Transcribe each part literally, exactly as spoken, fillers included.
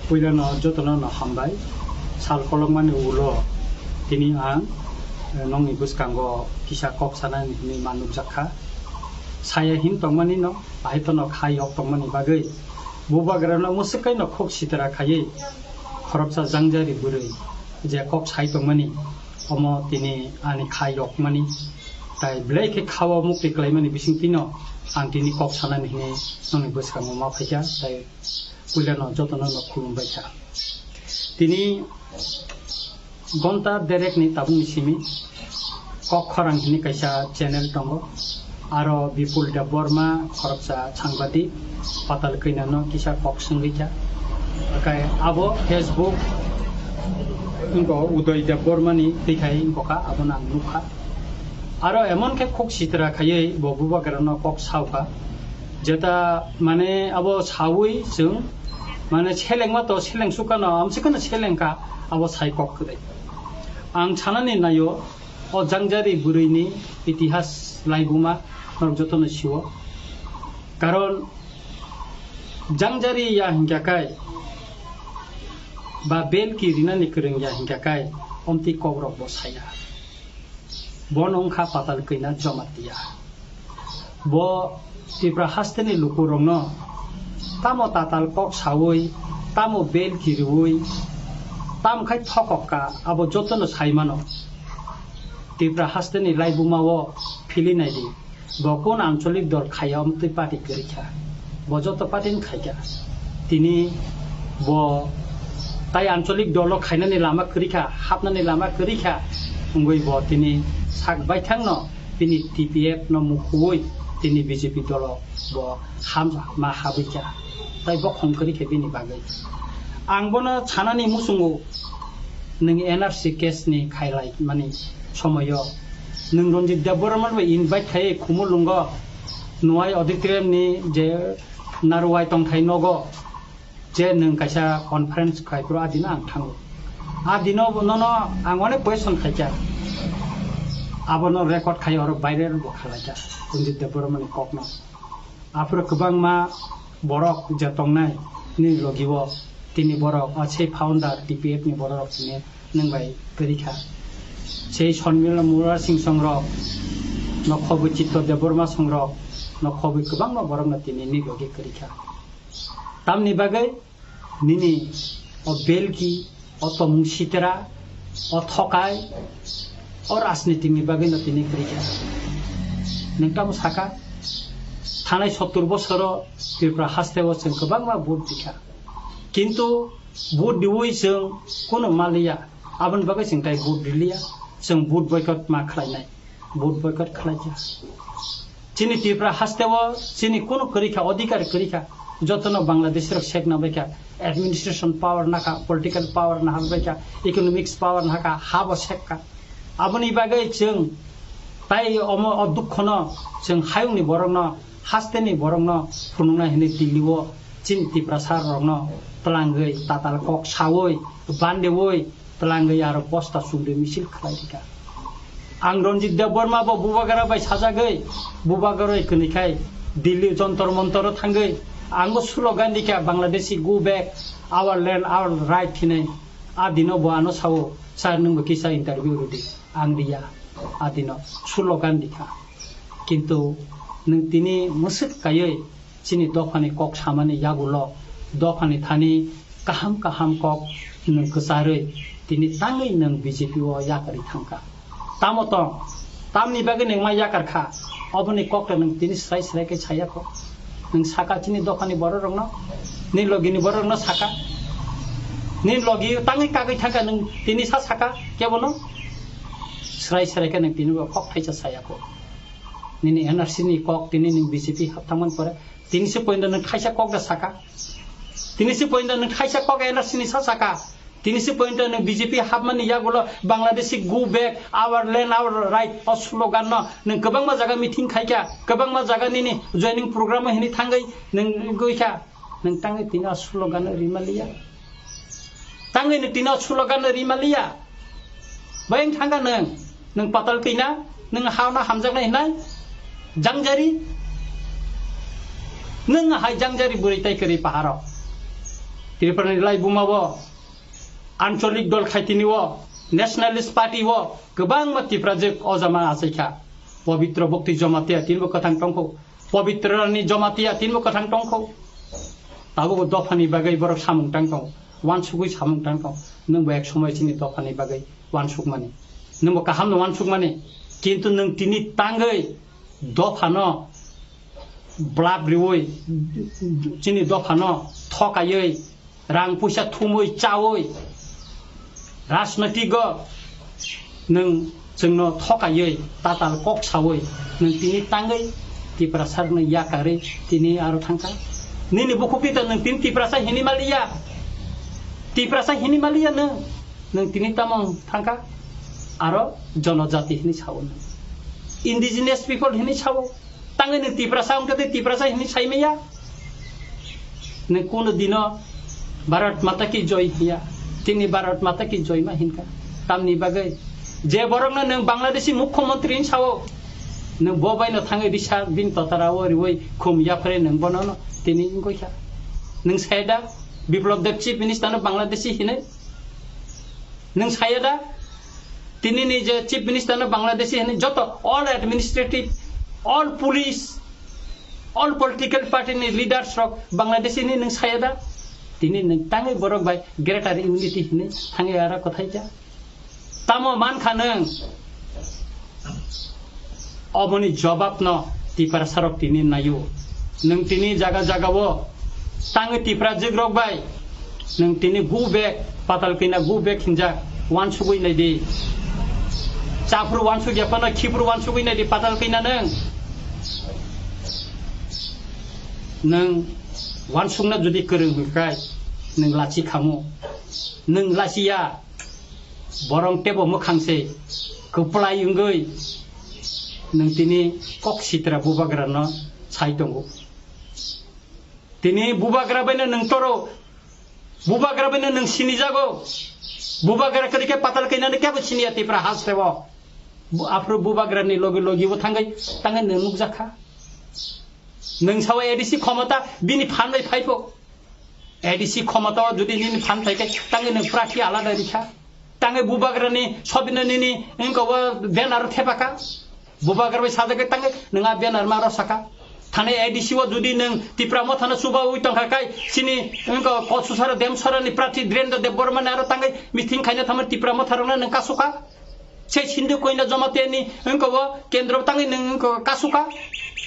Puilano jotono no hambai. Sal kolokmani ulo tini ang, eh, nongni bwskango kisa kok sanani hinwi ma nukjak kha. Saya hin tongmani no, bahai phano kha yok tongmani bagwi bubagrano mwswk kaino khuk sitra khaiwi khoroksa jangjari bwrwi je kok sai tongmani, omo tini ani kha yokmani. Tai belai khe kha o mukti kwlaimani bisingtwi no ang tini kok sanani hinwi nongni bwskango ma phaikha. Tai puilano jotono no khulumbai kha. Tini gonta derekni tabukni simi Kok Khorang hwnwi kaisa channel tongo. Aro Bipul Debbarma khoroksa sangbadik Patal Keinano kisa kok swngwi kha. Akai abo Facebook wngkha Udoy Debbarmani twi khai wngkha, abono ang nukha. Aro emon khe khuk sitra khaiwi bo bubagrano kok saukha. Jeta mane abo saui chwng mane selengma to seleng sukano amsukano selengkha abo sai kok kwrwi. Ang sanani naio o jangjari bwrwini itihas laibuma norok jotono sio. Karon jangjari ya hinkha kai ba belki rinani kwrwng ya hinkha kai omtwi kokrok bo saya. Bono wngkha Patal Keina Jamatia. Bo Tripura hasteni lukurokno tamo tatal kok saui, tamo bel kiriui, tamo khai thokok ka, abo jotono sai mano. Tripura hasteni laibuma o phili nai di, bo kun ancholik dol khaiya omtwi party kwrwi kha. Bo joto party ni khaikha. Tini bo tai ancholik dolo khainani lama kwrwi kha, hapnani lama kwrwi kha, wngwi bo tini sak baithangno tini T P F no mukhuwi tini B J P dolo bo ham ma habwi kha. Tai bokhong kwrwi kha bini bagwi. Ang bono sanani muchungo nwng N R C case ni khailai mani somoyo nwng Ranjit Debbarma bai invite khai Khumulwngo Nuai auditorium ni je Narwai tongthai nogo je nwng kaisa conference khai phuru a dino ang thango. A dino bo nono ang onek question khaikha. Abono record khai oro viral bo khalaikha Ranjit Debbarma ni kokno. Aphuru kwbangma borok je tongnai ni logi o tini borok o sei founder T P F ni borok tini nwng bai kwrwi kha. Sei Sonmila Mura Singh songrok no khobwi Chitto Debbarma songrok no khobwi kwbangma borok no tini ni logi kwrwi kha. Tamni bagwi nini o belki, o tomung sitra, o thokai, o rajnitik ni bagwi no tini kwrwi kha. Nwng tamo saka, thanai sottur bosoro Tripura haste o chwng kwbangma vote rikha. Kintu vote riui chwng kunu maliya, aboni bagwi chwng tai vote riliya, chwng vote boycott ma khlainai. Vote boycott khlaikha. Chini Tripura haste o chini kunu kwrwi kha, odhikar kwrwi kha. Jotono Bangladeshi rok sekna bai kha, administration power nakha, political power naha bai kha, economics power nakha, ha bo sek kha. Aboni bagwi chwng tai omo o dukhono chwng hayungni borokno, hasteni borokno phunukna hinwi Delhi o chini Tiprasa rokno twlangwi tatal kok saui, bandeui, twlangwi aro bosta chumri misil khlai rikha. Ang Ranjit Debbarma bo bubagra bai sajagwi, bubagra bai kwnwi khai Delhi Jantar Mantar o thangwi ang bo slogan rikha, Bangladeshi go back, our land, our right hinwi. A dino bo ano sao, sir, nwng bo kisa interview rwdi. Ang riya. A dino slogan rikha. Kintu nwng tini mwswk kaiwi chini dophani kok samani yagulo dophani thani kaham kaham kok nwng kwcharwi tini tangwi nwng B J P o yakarwi thangkha. Tamo tong, tamni bagwi nwng ma yakar kha, oboni kokno nwng tini srai srai khe saya kho. Nwng saka chini dophani borok rokno, ni logi ni borok rokno saka, ni logi tangwi kagwi thangkha nwng tini sa saka kebono srai srai khe nwng tini bo kok thaisa saya kho. Nini N R C ni kok tini nwng B J P hap thangmani pore tini se pointo nwng thaisa kok da saka. Tini se pointo nwng thaisa kok N R C ni sa saka. Tini se pointo nwng B J P hapmani yagulo Bangladeshi go back, our land, our right o slogan no nwng kwbangma jaga meeting khaikha, kwbangma jaga nini joining program o hini thangwi nwng gwi kha. Nwng tangwi tini o slogan no rimaliya. Tangwi nwng tini o slogan no rimaliya. Bayang thangkha nwng, nwng patal kina, nwng hauna hamjaknai hinai, jangjari, nwng hai jangjari bwrwi tai kwrwi paharo. Tripura ni lai buma bo, Ancholik dol khaitini o, Nationalist Party o, kwbangma Tiprajwk o jama achaikha. Pabitra Bhakti Jamatia tinbo kwthang tongkho. Pabitra ni Jamatia tinbo kwthang tongkho. Tabuk dophani bagwi borok samung tangkho. Wansugwi samung tangkho. Nwngbo ek somoi chini dophani bagwi wansukmani. Nwngbo kahamno wansukmani. Kintu nwng tini tangwi dophano blab riwi, chini dophano thokaiwi, rang puisa thumwi chawi, rajnotigo nwng chwngno thokaiwi, tatal kok sawi, nwng tini tangwi Tiprasarno yakarwi tini aro thangkha. Nini bukhukni to nwng tini Tiprasa hini maliya. Tiprasa hini maliya nwng. Nwng tini tamo thangkha? Aro jonojati hini sao nwng. Indigenous people hini sao. Tangwi nwng Tiprasa wngkha tei Tiprasa hini saimaya. Nwng kuno dino Bharat Mata ki Joi hiya. Tini Bharat Mata ki Joi ma hinkha. Tamni bagwi je borokno nwng Bangladeshi Mukhyamantri hini sao, nwng bo baino thangwi risa bini totara o riwi khum yaphre nwng bono no tini wngkha. Nwng saida Biplab Deb Chief Minister no Bangladeshi hinwi. Nwng saya da? Tini ni je Chief Minister no Bangladeshi hini joto all administrative, all police, all political party ni leaders rok Bangladeshi hini nwng saya da? Tini nwng tangwi borok bai greater immunity hini thangwi ara kothai ja. Tamo man kha nwng? Oboni jobab no Tiprasa rok tini naio. Nwng tini jaga jaga o tangwi Tiprajwk rok bai nwng tini go back, Patal Kanya go back hinjak, wansugwi nai di. Chaphru wansuk ya phano khipru wansugwi nai di Patal Kanya nwng. Nwng wansukna jodi kwrwng hwnkhe nwng lachi khamu. Nwng lachiya. Borong tebo mwkhang se kwplai wngwi nwng tini kok sitra bubagrano sai tongo. Tini bubagra baino nwng toro, bubagra baino nwng sinijago. Bubagra kwrwi khe Patal Kanyano kebo siniya Tipra hasteo. Bu-, aphuru bubagrani logi logibo thangwi, tangwi nwng nukjakha. Nwng sao A D C khomota bini phan bai phaipo. A D C khomota o jodi nini phan phai khe tangwi nwng prarthi alada rikha. Tangwi bubagrani sobino nini wngkha o banner thepakha. Bubagra bai sajagwi tangwi nwng a banner ma rosakha. Thani A D C o jodi nwng Tipra Mothano chubaui tongkha kai chini wngkha Kochusara Demsarani prarthi Dhirendra Debbarmani aro tangwi meeting khaina thangma Tipra Motharokno nwng kasukha. Se Sindhu Koina Jamatia ni wngkha o kendro tangwi nwng wngkha kasukha.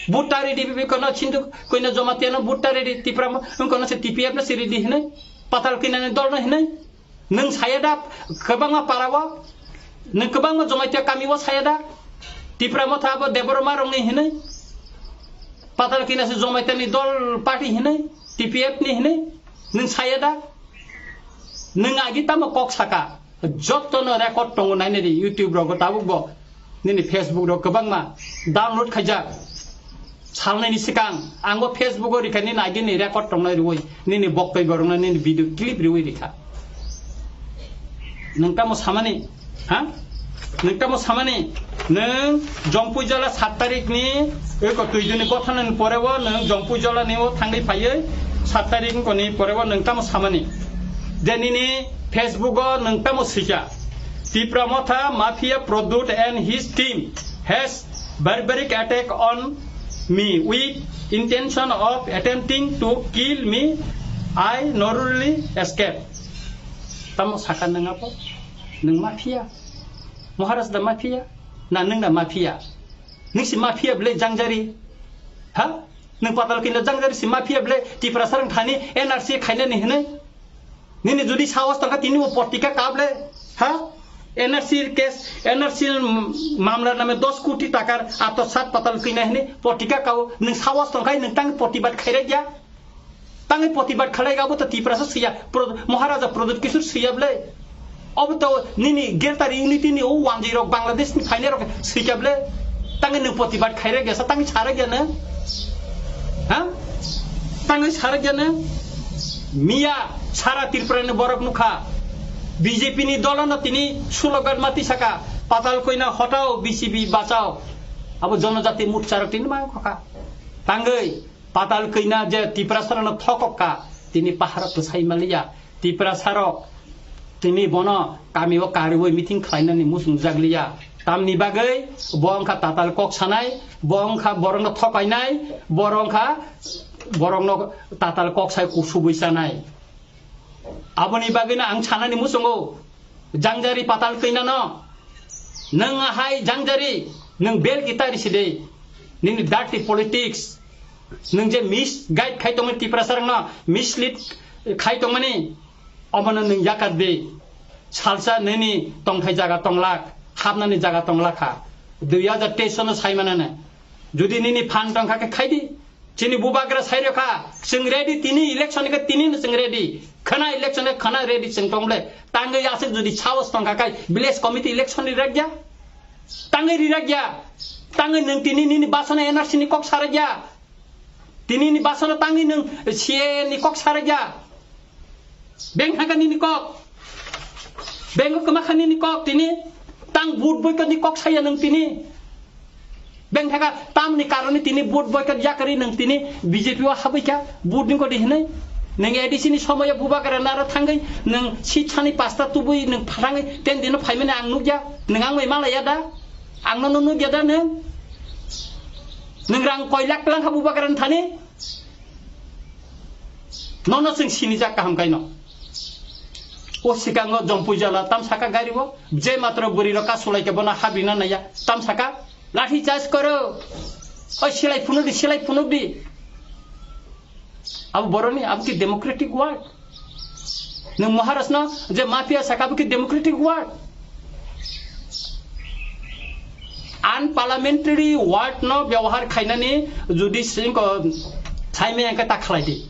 Vote ta ready bi kono Sindhu Koina Jamatia no vote ta ready Tipra mo wngkha no se T P F no se ready hinwi. Patal Kanya ni dol no hinwi. Nwng saya da kwbangma para o. Nwng kwbangma Jamatia kami o saya da. Tipra Motha bo Debbarma rok ni hinwi. Patal Kanya se Jamatia ni dol party hinwi. T P F ni hinwi. Nwng saya da. Nwng agi tamo kok saka. Jotono record tongo nainai di YouTube rogo tabuk bo. Nini Facebook rok kwbangma download khaijak. Salnai ni sikang ang bo Facebook o rikha nini agi ni record tongnai rwi nini boktoi borokno nini video clip rwi rikha. Nwng tamo samani, ha? Nwng tamo samani, nwng Jompuijala sat tarik ni eko tuiduni gothana ni pore o nwng Jompuijala ni o thangwi phaiwi sat tarik ni pore o nwng tamo samani. Je nini Facebook o nwng tamo swikha, Tipra Motha Mafia Pradyut and his team has barbaric attack on me with intention of attempting to kill me. I narrowly escaped. Tamo saka nwng abo? Nwng mafia? Maharaj da mafia? Na nwng da mafia? Nwng si mafia bwle jangjari? Ha? Nwng Patal Kanya jangjari si mafia bwle Tiprasa rang thani N R C khainani hinwi? Nini jodi sahos tongkha tini bo potika kable, ha? N R C case, N R C mamla name dos koti takar atosat Patal Kanya hinwi potika kao, nwng sahos tongkhai nwng tang protibad khairek ya? Tangwi protibad khalai abo to Tiprasa swiya, Pro-, Maharaja Pradyut Kishore swiya bwle. Obo to nini greater unity ni o wanjwi rok Bangladesh ni phainai rok swiya bwle. Tangwi nwng protibad khairek ya sa, tangwi sarek ya nwng? Ha? Tangwi sarek ya nwng? Miya sara Tripura ni borok nukha. B J P ni dolo no tini slogan ma tisaka, Patal Kanya hatao, B C P bachao. Abo Jonojati Morcha rok tini ma wngkha. Tangwi Patal Kanya je Tiprasa rokno thokok kha, Tini paharo twsai maliya. Tiprasarok tini bono kamio kariwi meeting khlainani muchungjak liya. Tamni bagwi bo wngkha tatal kok sanai, bo wngkha borokno thokainai, bo wngkha borokno tatal kok sai kusubwi chanai. Aboni bagwino ang sanani muchungo, jangjari patal twinano. Nwng ahai jangjari, nwng bel kitari side. Nini dirty politics. Nwng je misguide khai tongmani Tiprasarokno, mislead khai tongmani, omono nwng yakar di. Salsa nini tongthai jaga tonglak, hapnani jaga tonglak kha. Dui hajar teis no sai manane. Jodi nini phan tongkha khe khaidi. Chini bubagra sai rokha, chwng ready, tini election khe tini no chwng ready. Khana election khe khana ready chwng tong ble. Tangwi aswk jodi sahos tongkha khai village committee election ri rakya. Tangwi ri rakya. Tangwi nwng tini nini basana N R C ni kok sa rakya. Tini ni basana tangwi nwng C A A ni kok sa rakya. Beng thangkha nini kok. Beng kwma kha nini kok tini. Tang vote boycott ni kok saya nwng tini. Beng thangkha tamni karone tini vote boycott yakarwi nwng tini B J P o habwi kha vote ni kodi hinwi. Nwng A D C ni somoyo bubagra naro thangwi nwng seat sani pasta tubui nwng phatangwi ten dino phaimani ang nukya. Nwng ang bai malaya da? Ang nono nukya da nwng? Nwng rang koi lakh lang kha bubagra ni thani? Nono chwng sinijak kaham kaino. O sikango Jompui jala tam saka gari o, je matro bwrwi rok kasulai khe bono habina naya, tam saka, "Lathi charge koro, oi silai phunuk di, silai phunuk di." Abo boroni, abo ki democratic word? Nwng Maharaj no je mafia saka, abo ki democratic word? Unparliamentary word no byabohar khainani jodi singko saimaya hwnkhe ta khlai di.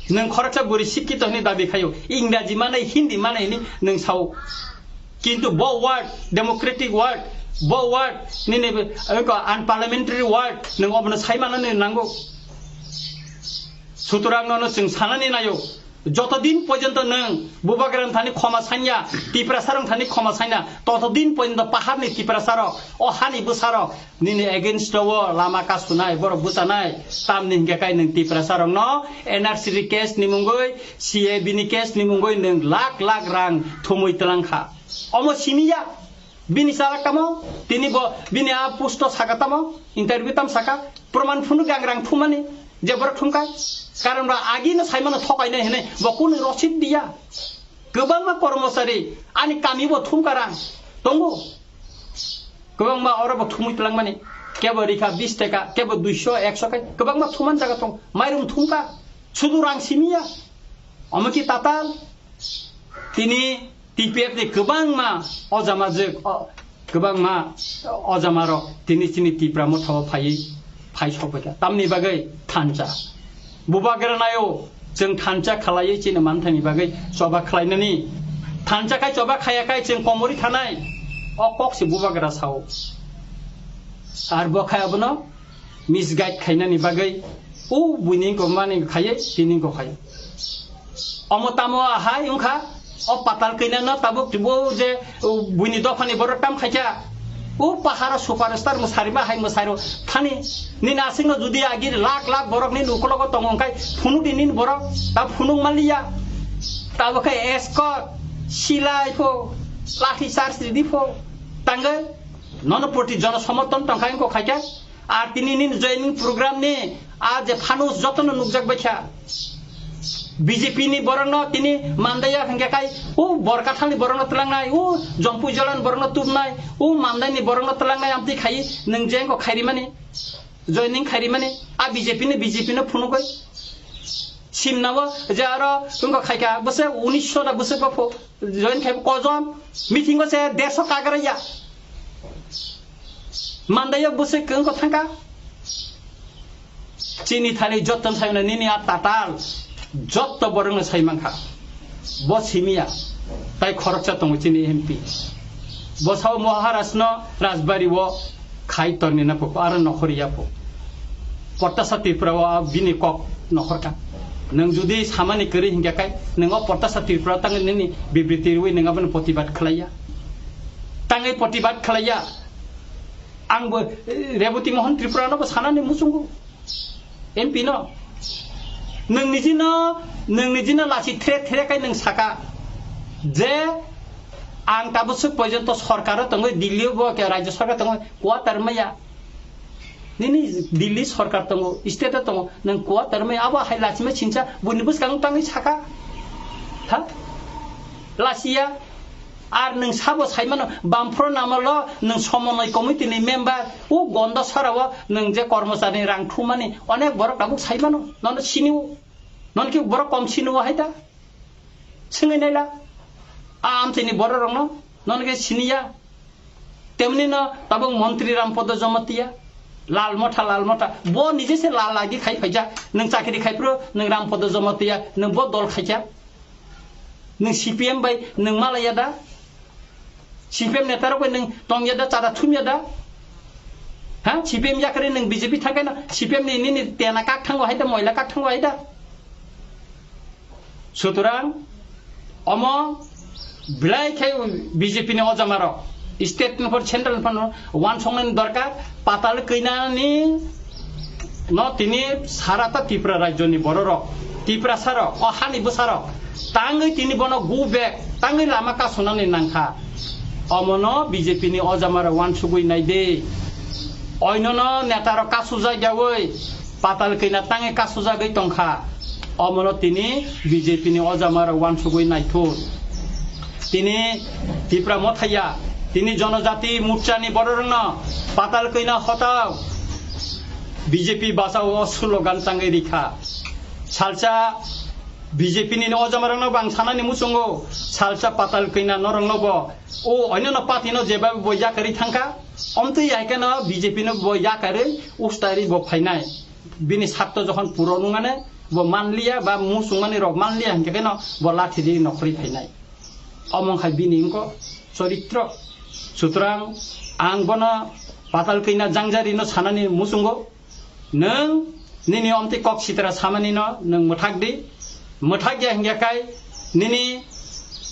Nwng khoroksa bwrwi sikkito hwnwi dabi khaio, Ingraji manai, Hindi manai hwnwi nwng sao. Kintu bo word, democratic word, bo word nini, wngkha unparliamentary word, nwng obono sai manani nango. Sutorang nono chwng sanani naio, joto din porjonto nwng bubagrang thani khoma sanya, Tiprasarong thani khoma sanya, toto din porjonto paharni Tiprasarok, o hani bwsarok nini against o lama kasunai, borok bwchanai, tamni hinkhe kai nwng Tiprasarokno N R C ni case ni mungwi, C A B ni case ni mungwi nwng lakh lakh rang thumwi twlang kha. Omo simi ya. Bini chalak tamo, tini bo, bini a post o saka tamo, interview tam saka, proman phunuk ang rang thumani, je borok thumkha, karon ba agi no saimano thokainai hinwi, bo kunu rosid diya. Kwbangma kormosari, ani kami bo thumka rang, tongo. Kwbangma oro bo thumwi twlangmani, kebo rikha bis taka, kebo duiso, ekso kai, kwbangma thuman jaga tong, mairum thumka, sudu rang simiya, omo ki tatal, Tini T P F ni kwbangma ojama jwk, o, kwbangma ojama rok tini chini Tipra motha o phaiwi phai sok bai kha. Tamni bagwi thansa. Bubagra naio chwng thansa khlaiwi chini manthani bagwi choba khlainani. Thansa khai choba khaya khai chwng komori thanai. O kok se bubagra sao. Ar bo khai abono misguide khainani bagwi o buini wngkha mani khaiwi tini wngkha khai. Omo tamo ahai wngkha, o patal kainan no tabuk bo je, o buini dophani borok tam khaikha. O paharo superstar mwsarima hai mwsaro thani. Nini aswkno jodi agi lakh lakh borok nini ukologo tongo wngkhai phunukdi nini borok, ta phunuk manliya. Tabuk khe escort, silai pho, lathi charge ridi pho, tangwi nono proti jono somorthon tongkha wngkha khaikha. Ar tini nini joining program ni a je phano jotono nukjak bai kha. B J P ni borokno tini mandaiya hwnkhe khai, o Borkathal ni borokno twlangnai, o Jompui Jola ni borokno tubnai, o Mandai ni borokno twlangnai amtwi khai nwng je wngkha khairi mani, joining khairi mani, a B J P ni B J P no phunugwi. Simna o je aro wngkha khaikha bwswk unisho da bwswk ba pho. Join khai kojon, meeting o se derso kagra ya. Mandai o bwswk wngkha thangkha. Chini thani jotto sai mano nini a tatal. Jotto borok no sai mankha. Bo simiya. Tai khoroksa tongo chini M P. Bo sao Maharaj no Rajbari o khai torni na pho, aro nokhor ya pho. Potasa Tripura o bini kok nokhor ka. Nwng jodi samani kwrwi hinkhe kai, nwng o Potasa Tripura tang nini bibriti rwi nwng abono protibad khlaiya. Tangwi protibad khlaiya. Ang bo, eh, Reboti Mohan Tripura no bo sanani muchungo. M P no. Nwng nijino, nwng nijino lasi thre thre kai nwng saka je ang tabuk swk porjonto sorkaro tongwi, Delhi o bo khe rajyo sorkar tongwi, quarter maya. Nini Delhi sorkar tongo, state o tongo, nwng quarter maya, abo hai lachima sincha, buini bwskango tangwi saka. Ha? Lasiya. Ar nwng sabo saimano, Bamphro namalo nwng somonoi committee ni member, o gondo sarao nwng je kormochari rang thumani, onek borok tabuk saimano, nono siniwo. Nono ki borok kom siniwo hai da? Swngwi naila. A amchaini borok rokno, nono ke siniya. Temni no tabuk montri Rampodo Jamatia, lal motha, lal motha. Bo nije se lal lagi khai phaijak. Nwng chakri khai phuru, nwng Rampodo Jamatia, nwng bo dol khaikha. Nwng C P M bai nwng malaya da? C P M neta rok bai nwng tongya da, chada thumya da? Ha? C P M yakarwi nwng B J P thangkhe no C P M ni nini tena kak thango hai da, moila kak thango hai da? Sutorang omo belai khe B J P ni ojama rok state ni por central ni phano wansoknani dorkar, patal keinani no tini sara ta Tripura rajyo ni borok rok, Tiprasa rok, o hani bwsa rok tangwi tini bono go back, tangwi lama kasunani nangkha. Omono B J P ni ojama rok wansugwi nai de. Oinono neta rok kasujak yawi patal keina tangwi kasujagwi tongkha. Omono tini B J P ni ojama rok wansugwi naithok. Tini Tipra Mothaya, tini Jonojati Morcha ni bororokno patal keina hotao B J P bachao o slogan tangwi rikha. Salsa B J P ni ojama rokno bang sanani muchungo, salsa patal keina norokno bo o oinono party no jeba bo yakarwi thangkha, omtwi yaikeno B J P no bo yakarwi ustari bo phainai. Bini sakto jokhon puro nungane bo manliya ba muchungmani rok manliya hinkhe keno bo lathi di nokhorwi phainai. Omo wngkha bini wngkha choritro. Sutrang ang bono patal keina jangjari no sanani muchungo. Nwng nini omtwi kok sitra samani no nwng mwthak di. Mwthak ya hinkhe kai nini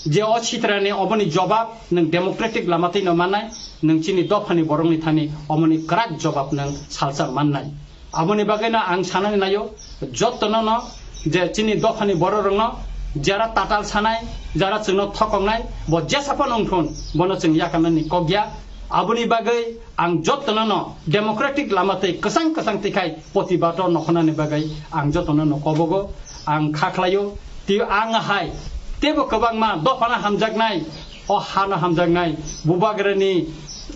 je o sitrani oboni jobab nwng democratic lama twi no mannai, nwng chini dophani borokni thani omoni kwrak jobab nwng salsa mannai. Aboni bagwi no ang sanani naio, jotto no no je chini dophani borok rokno jara tatal sanai, jara chwngno thokoknai, bo jesa phano wngthun, bono chwng yakarnani kok ya. Aboni bagwi ang jottono no democratic lama tei kwchang kwchang twi khai protibad o nokhornani bagwi ang jottono no kobogo, ang kha khlaio. Tei ang hai teibo kwbangma dophano hamjaknai, o hano hamjaknai, bubagrani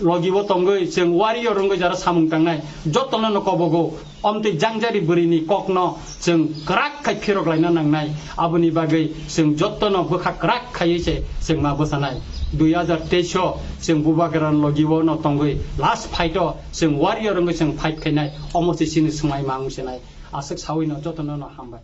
logi o tongwi chwng warrior wngwi jara samung tangnai, jottono no kobogo. Omtwi jangjari bwrwini kokno chwng kwrak khai phirok laina nangnai. Aboni bagwi chwng jottono bwkha kwrak khaiwi se chwng ma bwchanai. Dui hajar teis o chwng bubagrani logi o no tongwi last fight o chwng warrior wngwi chwng fight khainai. Omo se chini swmai ma wng sinai. Aswk sawi no jotono no hambai.